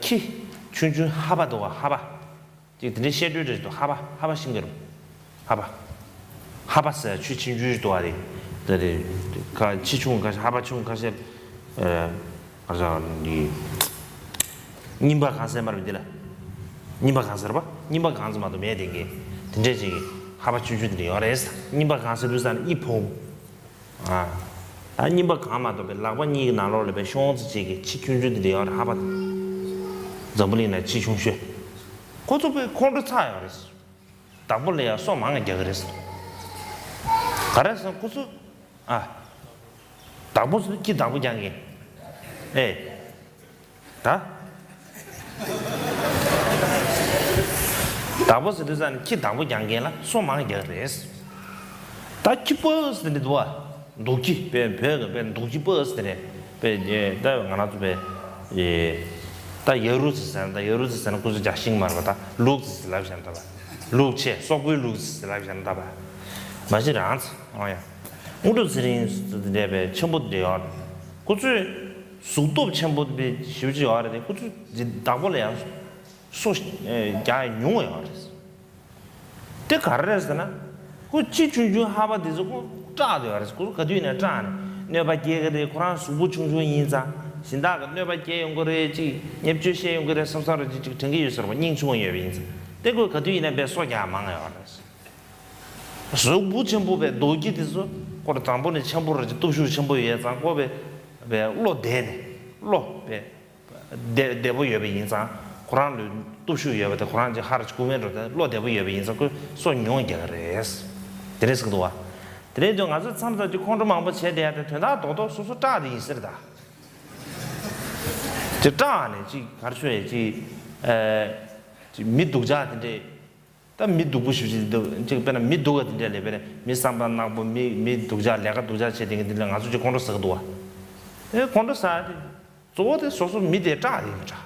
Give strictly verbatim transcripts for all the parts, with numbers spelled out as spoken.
ཁྱི་ཆུང་ཆུང་ཧ་པ་འདུག་བ། ཧ་པ། ཅིག་དེ་འདྲའི་བཤད་སྲོལ་རེ་འདུག་ཧ་པ། ཧ་པ་ཤེས་ཀྱི་རེད། ཧ་པ། ཧ་པ་ཟེར་ཁྱི་ཆུང་ཆུང་འདུག་བ་རེད། དེ་རེད། ཁ་ཁྱི་ཆུང་ཁ་ཤས། ཧ་པ་ཆུང་ཁ་ཤས། ཨ། ཁ་ཤས་འདི། རྙིང་པ་གང་ཟེར་མ་རེད་འདི་ལ། རྙིང་པ་གང་ཟེར་བ། རྙིང་པ་གང་ཟེར་མ་གཏོགས་མེད་དེ་གི། དེ་འདྲས་ཅིག་གི་ཧ་པ་ཆུང་ཆུང་དེ་འདྲ་ཡོད་རེད། རྙིང་པ་གང་ཟེར་དུས་ཙང་ནས་ཨི་བོང་། ཨ། ད་རྙིང་པ་གང་མ་གཏོགས་པའི་ལག་པ་གཉིས་ཀྱི་ནང་ལོགས་ལ་པའི་ཤོང་ཙི་ཅིག་གི་ཁྱི་ཆུང་ཆུང་དེ་འདྲ་ཡོད་རེད། ཧ་པ། འཛམ་བུ་གླིང་ན་ཁྱི་ཆུང་ཤོས། ཁོ་ཚོ་པའི་ཁོང་ཁྲོ་ཚ་ཡོད་རེད། བདག་པོ་ལ་ཡང་སོ་མང་རྒྱག་གི་རེད། ག་རེ་ཟེར་ཁོ་ཚོ། ཨ། བདག་པོ་ཟེར་ཁྱི་བདག་པོ་རྒྱག་མཁན། ཨེ། ད། བདག་པོ་ཟེར་དུས་ཙང་ནས་ཁྱི་བདག་པོ་རྒྱག་མཁན་ལ་སོ་མང་རྒྱག་རེད། ད་ཁྱི་པོ་ཟེར་ནི་འདུག་བ། འདུག་ཁྱི། བོད་བོད་ཀྱི་བོད་འདུག་ཁྱི་པོ་ཟེར་རེད། བོད་ད་ང་རང་ཚོ་བོད། ད་ཡ་རུ་ཙི་ཟེར་ན། ད་ཡ་རུ་ཙི་ཟེར་ན་ཁོ་ཚོ་རྒྱག་ཤིང་མ་རེད་པ། ད་ལུག་ཙི་ཟེར་ལབ་བཞག་ན་ད་བ། ལུག་ཆེ་སོག་པོའི་ལུག་ཙི་ཟེར་ལབ་བཞག་ན་ད་བ། མ་གཞི་རང་ཚོ་ཨོ་ཡ། དངོས་གྲུབ་ཚེ་རིང་ཟེར་དེ་འདྲ་བའི་ཆེན་པོ་དེ་ཡོད་རེད། ཁོ་ཚོས་གཟུགས་སྟོབས་ཆེན་པོ་དེ་ཞེ་པོ་ཅིག་ཡོད་རེད་དེ། ཁོ་ཚོས་བདག་པོ་ལ་ཡང་སོ་རྒྱག་ཡ་ཉུང་བ་ཡོད་རེད། དེ་ག་རེ་རེད་ཟེར་ན། ཁོ་ཁྱི་ཆུང་ཆུང་ཧ་པ་དེ་ཚོ་ཁོ་སྐྲག་བསྡད་ཡོད་རེད། ཁོ་ཚོ་ག་དུས་ཡིན་ན་སྐྲག་ནས་གནོད་པ་སྐྱེལ་གི་རེད། ཁོ་རང་གཟུགས་པོ་ཆུང་ཆུང་ཡིན་ཙང་། གཞན་དག་གི་གནོད་པ་སྐྱེལ་ཡོང་གི་རེད། ཅིག་བརྙས་བཅོས་བཤད་ཡོང་གི་རེད་བསམ་བསམ་རེ་ཅིག་ཅིག་དྲན་གི་ཡོད་ཟེར་བ། སྙིང་ཆུང་བ་ཡོད་པ་ཡིན་ཙང་། དེ་ཁོས་ག་དུས་ཡིན་ན་དཔེ་སོ་རྒྱག་མང་ཡོད་རེད། གཟུགས་པོ་ཆེན་པོ་བའི་རྡོ་རྗེ་དེ་ཚོ་ཁོ་རང་དང་པོ་ནས་ཆེན་པོ་རེད། ཅིག་སྟོབས་ཤུགས་ཆེན་པོ་ཡོད་ཙང་། ཁོ་བའི་བའི་བློ་བདེ་ནས་བློ་བའི་བདེ་བདེ་པོ་ཡོད་པ་ཡིན་ཙང་། ཁོ་རང་ལ་སྟོབས་ཤུགས་ཡོད་པ་དེ། ཁོ་རང་གི་ཧར་གྱི་ཀུ་མེན་འགྲོ་དེ་བློ་བདེ་པོ་ཡོད་པ་ཡིན་ཙང་ཁོས་སོ་ཉུང་རྒྱག་གི་རེད། དེ་རེད་ཟེར་གི་འདུག་བ། དེ་རེད་དུས་ང་ཚོ་མཚམས་མཚམས་ཅིག་ཁོང་ཁྲོ་མང་པོ་བྱས་བསྡད་ཡ་དེ་དོན་དག་རྡོག་རྡོག་སོ་སོ་སྐྲག་དེ་ཡིན་ཟེར་ད། དེ་སྐྲག་ནས་ཅིག་ག་རེ་ཞུ་ཡ། ཅིག་ཨ། ཅིག་མི་སྡུག་ཅག་དེ་འདྲས། ད་མི་སྡུག་པོ་ཞེ་པོ་ཅིག་འདུག་ཅིག་དཔེར་ན་མི་སྡུག་པ་དེ་འདྲས་ལས། དཔེར་ན་མི་བསམ་པ་ནག་པོ། མི་མི་སྡུག་ཅག་ལས་ཀ་སྡུག་ཅག་བྱེད་དེ་འདི་ལ་ང་ཚོ་ཅིག་ཁོང་ཁྲོ་ཟ་གི་འདུག་བ། ཨེ་ཁོང་ཁྲོ་ཟ་དེ། གཙོ་བོ་དེ་སོ་སོ་མི་དེ་སྐྲག་ཡིན་པ་འདྲ།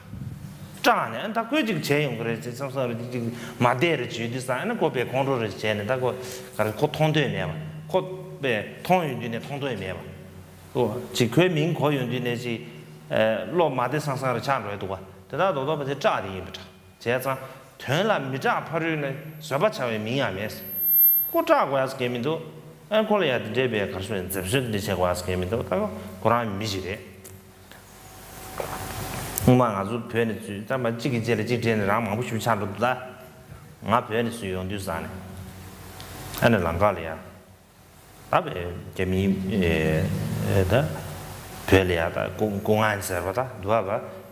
སྐྲག་ནས་ཨ་ད་ཁོས་ཅིག་བྱས་ཡོང་གི་རེད་ཅེས་བསམ་བསམ་རེ་ཅིག་མ་བསྡད་རེ་བྱོས་དུས་ཙང་། ཨ་ནི་ཁོ་པས་ཁོང་ཁྲོ་རེ་བྱས་ནས། ད་ཁོ་ག་རེ་ཁོ་མཐོང་འདོད་མེད་པ། ཁོ་པས་མཐོང་ཡོང་དུས་ནས་མཐོང་འདོད་མེད་པ། ཁོ་ཅིག་ཁོའི་མིང་གོ་ཡོང་དུས་ནས་ཅིག་ཨ་བློ་མ་བདེ་སང་སང་རེ་ཆགས་འགྲོ་ཡི་འདུག་བ། དེ་དག་རྡོག་རྡོག་པ་དེ་སྐྲག་དེ་ཡིན་པ་འདྲ། བྱས་ཙང་དོན་ལ་མི་སྐྲག་ཕ་རོལ་ནས་བཟོད་པ་བྱ་བའི་མིང་ཡང་མེད། ཁོ་སྐྲག་དགོས་ཡ་ཟེར་མཁན་མི་འདུག་ཨ་ཁོ་ལ་ཡ་དེ་འདྲའི་བའི་ག་རེ་ཟེར། འཛེམ་ཟོན་དེ་འདྲ་བྱེད་དགོས་ཡ་ཟེར་མཁན་མི་འདུག་ད་ཁོ་རང་མི་ཞིག་རེད། སྔོན་མ་ང་ཚོ་བོད་ནས་ཚུར་ད་མ་གཅིག་གི་རྗེས་ལ་གཅིག་འདྲེས་ནས་རང་མང་པོ་ཞིག་ཆགས་འགྲོ་འདུག་ད་ང་བོད་ནས་ཚུར་ཡོང་དུས་ཙང་ནས། ཨ་ནི་ལམ་ཁ་ལ་ཡ། ད་བས་རྒྱ་མིའི་ཨེ་ཨེ་ད་བོད་ལ་ཡ་ད་ཀུང་ཀུང་ཨན་ཟེར་བ་ད་འདུག་བ།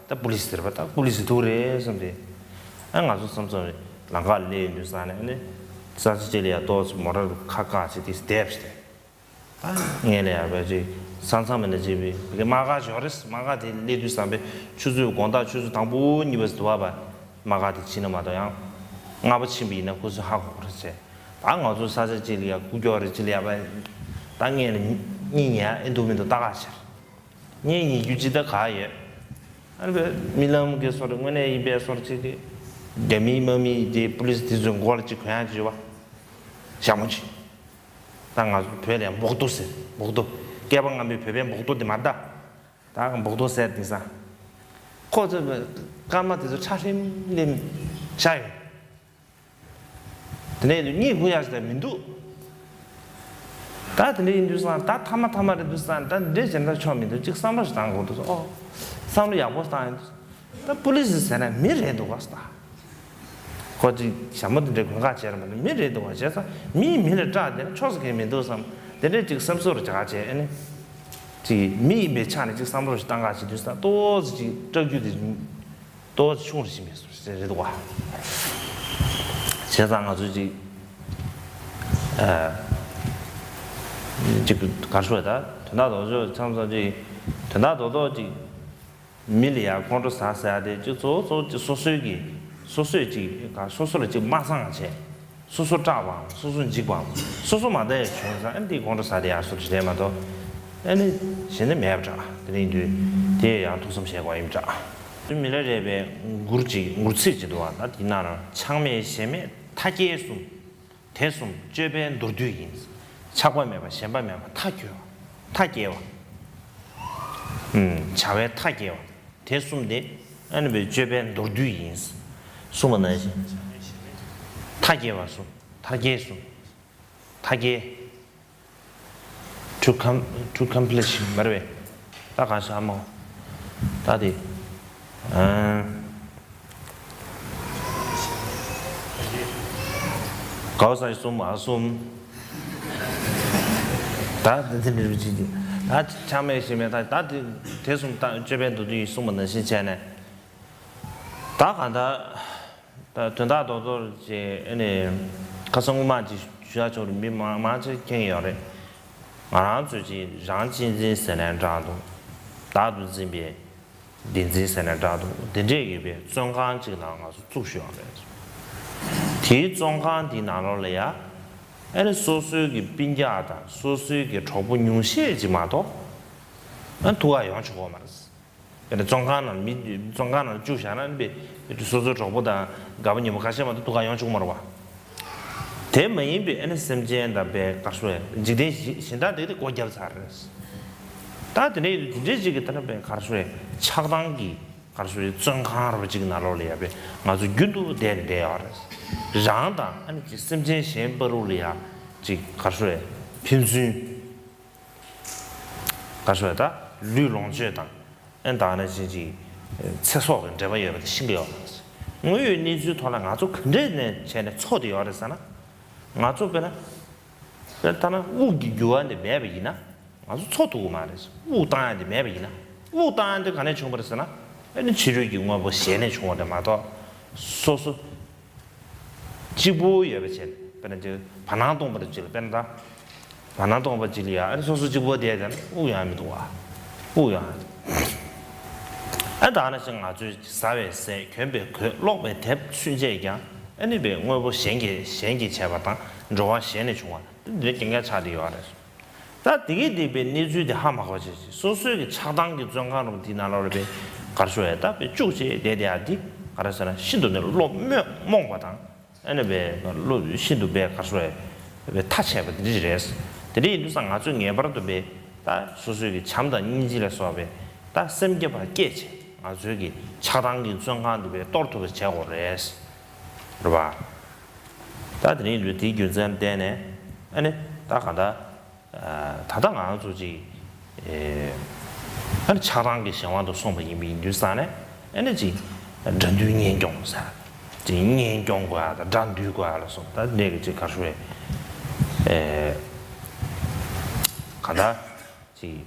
ད་པུ་ལིས་ཟེར་བ་ད་པུ་ལིས་འདུག་རེད་བསམ་སྟེ། ཨ་ང་ཚོ་བསམ་བསམ་རེད། ལམ་ཁ་ལ་སླེབས་ཡོང་དུས་ཙང་ནས། ཨ་ནི་ས་ཆ་གཅིག་ལ་ཡ་ཏོག་ཙམ་མོ་ཊ་ཁ་བཀག་བྱས་ཏེ་བསྡད་པ་ཞིག་རེད། ད་ངས་ལ་ཡ་བས་ཅིག་ས་མཚམས་ལ་ཅིག་བས་དམག་སྒར་ཞིག་ཡོད་རེད། དམག་སྒར་དེ་སླེབས་དུས་ཙང་བས་ཆུ་ཚོད་དགོང་དག་ཆུ་ཚོད་དང་པོ་གཉིས་པ་ཟེར་འདུག་བ། དམག་སྒར་དེ་ཕྱིན་ན་མ་གཏོགས། ཡང་ལྔ་པ་ཕྱིན་པ་ཡིན་ན་ཁོ་ཚོས་ཧ་གོ་གི་རེད་ཟེར། ད་ང་ཚོ་ས་ཆ་གཅིག་ལ་ཡ་སྒུག་རྒྱུ་རེད། གཅིག་ལ་ཡ་བས་ད་ངས་ལ་གཉིད་ཉལ་ཨེ་འདུག་མི་འདུག་ལྟ་ག་བྱས། ངས་ཉལ་རྒྱུ་ཅི་ད་ག་ཡོད། ཨ་ནི་བས་རྨི་ལམ་གྱི་བཟོ་འདྲ་དངོས་གནས་ཡིན་པའི་བཟོ་འདྲ་ཅིག་གི། རྒྱ་མིའི་དམག་མི་དེ་པུ་ལིས་དེ་ཚོའི་མགོ་ལ་ཅིག་གོན་ཡག་ཅིག་ཡོད་པ། ཞྭ་མོ་ཅིག་ད་ང་ཚོ་བོད་ལ་ཡ་འབོག་རྡོ་ཟེར། འབོག་རྡོ། སྐྱེས་པ་སྔ་མོའི་བོད་པའི་འབོག་རྡོ་དེ་མ་རེད་ད། ད་འབོག་རྡོ་ཟེར་དེང་སང་། ཁོ་ཚོ་སྐར་མ་དེ་ཚོ་ཁྲ་ལྷེམ་ལྷེམ་བཞག་ཡོད། དེ་ནས་གཉིད་ཁུག་ཡག་ཞིག་ད་མི་འདུག་ད་དེ་འདྲ་ཡིན་དུས་ཙང་། ད་ཐ་མ་ཐ་མ་རེད་དུས་ཙང་། ད་འདི་འདྲ་བྱས་ན་ཆོག་མི་འདུག་ཅིག་བསམ་བློ་ཞིག་བཏང་དགོས་འདུག་ཨོ། བསམ་བློ་ཡག་པོ་བཏང་ཡིན་དུས། ད་པུ་ལིས་ཟེར་ན་མི་རེད་འདུག་ག་ཟེར། ཁོ་ཅིག་ཞྭ་མོ་དེ་འདྲའི་གོན་ཁ་བྱས་ར་མ་གཏོགས་མི་རེད་འདུག་ག་བྱས་ཙང་མིས་མི་ལ་སྐྲག་བསྡད་ན་ཆོག་ས་གང་མི་འདུག་བསམ། དེ་འདྲའི་ཅིག་སེམས་གསོ་རུ་བྱ་བྱས། ཨ་ནི་ཅིག་མི་ཡིན་པའི་ཆ་ནས་ཅིག་བསམ་བློ་ཞིག་བཏང་ག་བྱེད་དུས་ཙང་ཏོག་ཙམ་ཅིག་སྐྲག་རྒྱུ་དེ་ཏོག་ཙམ་ཆུང་རུ་ཕྱིན་པའི་བཟོ་ཞིག་རེད་འདུག་ག་བྱས་ཙང་ང་ཚོས་ཅིག་ཨ་ཅིག་ག་རེ་ཞུ་དགོས། ད་དོན་དག་རྡོག་རྡོག་མཚམས་མཚམས་ཅིག་དོན་དག་རྡོག་རྡོག་ཅིག་མི་ལ་ཡ་ཁོང་ཁྲོ་ཟ་ཟེར་ཡ་དེ་ཅིག་གཙོ་བོ་གཙོ་བོ་ཅིག་སོ་སོའི་གི་སོ་སོས་ཅིག་ག་སོ་སོ་ལ་ཅིག་མ་བཟང་བྱས། སོ་སོ་སྐྲག་པའམ་སོ་སོ་འཇིགས་པའམ་སོ་སོ་མ་བདེ་བྱུང་ཙང་། ཨ་ནི་དེ་ཁོང་ཁྲོ་ཟ་དེ་ཡག་བཟོ་འདྲ་རེད་མ་གཏོགས། ཨ་ནི་གཞན་དེ་མེད་པ་འདྲ། དེ་འདྲ་ཡིན་དུས་དེ་ཡང་ཐུགས་བསམ་བཞེས་དགོས་ཡིན་འདྲ། དེ་མི་ལ་རས་པའི་མགུར་ཅིག་མགུར་ཚིག་ཅིག་འདུག་བ། ད་དེ་ནང་ལ་ཆགས་མེད་ཞེན་མེད་མཐའ་སྐྱེལ་གསུམ། དེ་གསུམ་སྤྱོད་པའི་མདོར་བསྡུས་ཡིན། ཆགས་པ་མེད་པ་ཞེན་པ་མེད་པ་མཐའ་སྐྱོལ་བ། མཐའ་སྐྱེལ་བ། ཨུམ། བྱ་བའི་མཐའ་སྐྱེལ་བ། དེ་གསུམ་དེ་ ཨ་ནི་བའི་ཅོད་པན་མདོར་བསྡུས་ཡིན། གསུངས་པ་ནང་བཞིན། མཐའ་རྒྱས་པ་གསུམ། མཐའ་རྒྱས་གསུམ། མཐའ་རྒྱས། To com to accomplish མ་རེད་པས། ད་གང་ཤར་མོ། ད་དེ། ཨ། གའོ་ས་གསུམ་ཨ་གསུམ། ད་དེ་དེ་འདྲ་བྱེད་ཀྱི། ད་ཆ་མེད་ཞེ་མེད་ད་ད་དེ་དེ་གསུམ་ད་ཅོད་པན་མདོར་བསྡུས་ཡིན་གསུངས་པ་ནང་བཞིན་བྱས་ནས། ད་གང་ལྟར། ད་དོན་དག་རྡོག་རྡོག་ཅིག་ཨ་ནི་ཁ་སང་སྔོན་མ་ཅིག་ཞུ་ཡག་ཆོག་རེད། མི་མང་མང་ཅིག་མཁྱེན་ཡོད་རེད། ང་རང་ཚོས་ཅིག་རང་གཅེས་འཛིན་ཟེར་ནའི་འདྲ་འདུག་བདག་ཏུ་འཛིན་པའི་བདེན་འཛིན་ཟེར་ནའི་འདྲ་འདུག་དེ་འདྲས་ཡོད་པའི་བཙོན་ཁང་ཅིག་ནང་ང་ཚོ་བཙུགས་ཡོད་རེད། དེའི་བཙོན་ཁང་དེའི་ནང་ལོགས་ལ་ཡ། ཨ་ནི་སོ་སོའི་གི་སྤུན་ཀྱག་དང་སོ་སོའི་གི་གྲོགས་པོ་ཉུང་ཤས་ཅིག་མ་གཏོགས། ཨ་ཐུག་ག་ཡོང་ཆོག་གི་མ་རེད། དཔེར་ན་བཙོན་ཁང་ནང་མི། བཙོན་ཁང་ནང་བཅུག་བཞག་ན་ཨ་ནི་སོ་སོའི་གྲོགས་པོ་དང་དགའ་པོ་ཉེ་པོ་ཁ་ཤས་མ་གཏོགས་ཐུག་ག་ཡོང་ཆོག་གི་མ་རེད་པ། དེ་མ་ཡིན་པའི་ཨ་ནི་སེམས་ཅན་དང་དཔེ་ག་རེ་ཟེར། འཇིག་རྟེན་གཞི་གཞན་དག་དེ་དེ་སྒོ་བརྒྱབ་ཚར་རེད། ད་དེ་འདྲའི་དེ་འདྲའི་ཅིག་གི་ད་ལྟ་དཔེ་ག་རེ་ཟེར། ཆགས་སྡང་གི་ག་རེ་ཟེར། བཙོན་ཁང་ར་བ་ཅིག་ནང་ལོགས་ལ་ཡ་དཔེ་ང་ཚོ་རྒྱུན་དུ་བསྡད་ནས་བསྡད་ཡོད་རེད། རང་དང་ཨ་ནི་ཅིག་སེམས་ཅན་གཞན་བར་དུ་ལ་ཡ་ཅིག་ག་རེ་ཟེར། ཕན་ཚུན། ག་རེ་ཟེར། ད་ལུས་ལོངས་སྤྱོད་དང་། ཨེ་ད་ནི་ཅིག་ཅིག་ཚེ་སྲོག་གི་འབྲེལ་བ་ཡོད་པ་དེ་ཤེས་ཀྱི་ཡོད་མ་རེད། དངོས་ཡོད་གནས་ཚུལ་ཐོག་ལ་ང་ཚོ་ག་འདྲས་ནས་བྱས་ནས་འཚོ་བསྡད་ཡོད་རེད་ཟེར་ན། ང་ཚོ་དཔེར་ན། དཔེར་ན་ད་ན་དབུགས་ཀྱི་རྒྱུ་བ་འདི་མེད་པ་ཡིན་ན། ང་ཚོ་འཚོ་ཐུབ་ཀྱི་མ་རེད། དབུགས་བཏང་ཡ་འདི་མེད་པ་ཡིན་ན། དབུགས་བཏང་ཡ་འདི་ག་ནས་བྱུང་བ་རེད་ཟེར་ན། ཨེ་ནི་ཕྱི་རོལ་གྱི་དངོས་པོ་གཞན་ནས་བྱུང་བ་རེད་མ་གཏོགས། སོ་སོ། གཅིག་པུ་ཡོད་པ་བྱས། དཔེར་ན་ཅིག་བར་སྣང་སྟོང་པ་རུ་ཅིག་ལ་དཔེར་ན་ད། བར་སྣང་སྟོང་པ་ཅིག་ལ་ཡ་ཨ་ནི་སོ་སོ་གཅིག་པུ་བསྡད་དེ་ན་དབུགས་ཡང་མི་འདུག་བ། དབུགས་ཡང་། ཨ་ད་ནི་ཞིག་ང་ཚོས་ཟ་བའི་ཟས། གྱོན་པའི་གོས། ཀློག་པའི་དེབ་ཚུན་ཆད་ཀྱང་ཨ་ནི་པའི་དངོས་པོ་གཞན་གྱིས་གཞན་གྱིས་བྱས་པ་དང་འགྲོ་བ་གཞན་ནས་བྱུང་བ་འདི་འདྲའི་རྐྱང་རྐྱང་ཆགས་བསྡད་ཡོད་རེད། ད་དེ་གས་བསྡད་པའི་གནས་ཚུལ་དེ་ཧ་མ་གོ་བྱས་ཤིང་སོ་སོའི་གི་ཆགས་སྡང་གི་བཙོན་ཁང་རུ་དེའི་ནང་ལོགས་ལ་པའི་ག་རེ་ཟེར་བས་ད་པའི་བཅུག་བྱས་བསྡད་དེ་ཡ་འདི་ག་རེ་ཟེར་ན་ཤིན་ཏུ་ནས་བློ་རྨོངས་པ་དང་། ཨ་ནི་པའི་བློ་ཤིན་ཏུ་པའི་ག་རེ་ཟེར་བས་པའི་ཐ་ཆད་པ་འདི་འདྲ་རེད། དེ་འདྲ་ཡིན་དུས་ཙང་ང་ཚོས་ངེས་པར་དུ་པའི་ད་སོ་སོའི་གི་བྱམས་དང་སྙིང་རྗེ་ལ་སོགས་པའི་ད་སེམས་བསྐྱེད་པ་བསྐྱེད་བྱས་ང་ཚོའི་གི་ཆགས་སྡང་གི་བཙོན་ཁང་འདི་པའི་གཏོར་ཐུབ་པ་བྱེད་དགོས་རེད། རེད་པ། ད་དེ་རིང་ལུས་དེའི་རྒྱུ་མཚན་བསྟན་ནས་ཨ་ནི་ད་ག་ད། ད་ལྟ་ང་ཚོ་ཅིག་ཨ་ནི་ཆགས་སྡང་གི་གཞན་དབང་དུ་སོང་བ་ཡིན་པ་ཡིན་དུས་ཙང་ནས་ཨ་ནི་ཅིག་དགྲ་འདུལ་གཉེན་སྐྱོང་ཟེར། ཅིག་གཉེན་སྐྱོང་དགོས་ཡ་དང་དགྲ་འདུལ་དགོས་ཡ་ལ་སོགས་ད་ནས་ཀྱི་ཅིག་ག་རེ་ཟེར་བས། ག་ད། ཅིག་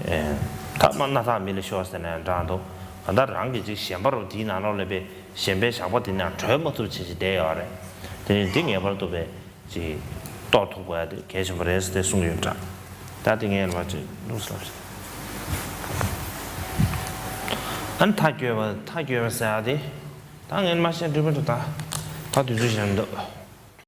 ཨེ། ཐ་མ་སྣ་ཐག་མི་ལ་ཤོར་ཟེར་ནས་འདྲ་འདུག་གང་ལྟར་རང་གིས་ཅིག་གཞན་པ་རུ་དེའི་ནང་ལོགས་ལ་པའི་གཞན་པའི་ཞགས་པ་དེ་ནང་གྲོལ་མ་ཐུབ་བྱས་ཅིག་བསྡད་ཡོད་རེད། དེ་ནི་འདི་ངེས་པར་དུ་པའི་ཅིག་རྟོགས་ཐུབ་དགོས་ཡ་དེ་གལ་ཆེན་པོ་རེད་ཟེར་ཏེ་གསུངས་ཡོད་འདྲ། ད་དེ་ངས་ལ་ཅིག་ལུགས་སུ་ལབ་ཤིག་ཨ་ནི་མཐའ་འཁྱོལ་བ་མཐའ་འཁྱོལ་བ་ཟེར་ཡ་དེ། ད་ངས་མ་བཤད་འགྲིག་པ་འདུག་ད་ད་དུས་ཚོད་ཞན་འདུག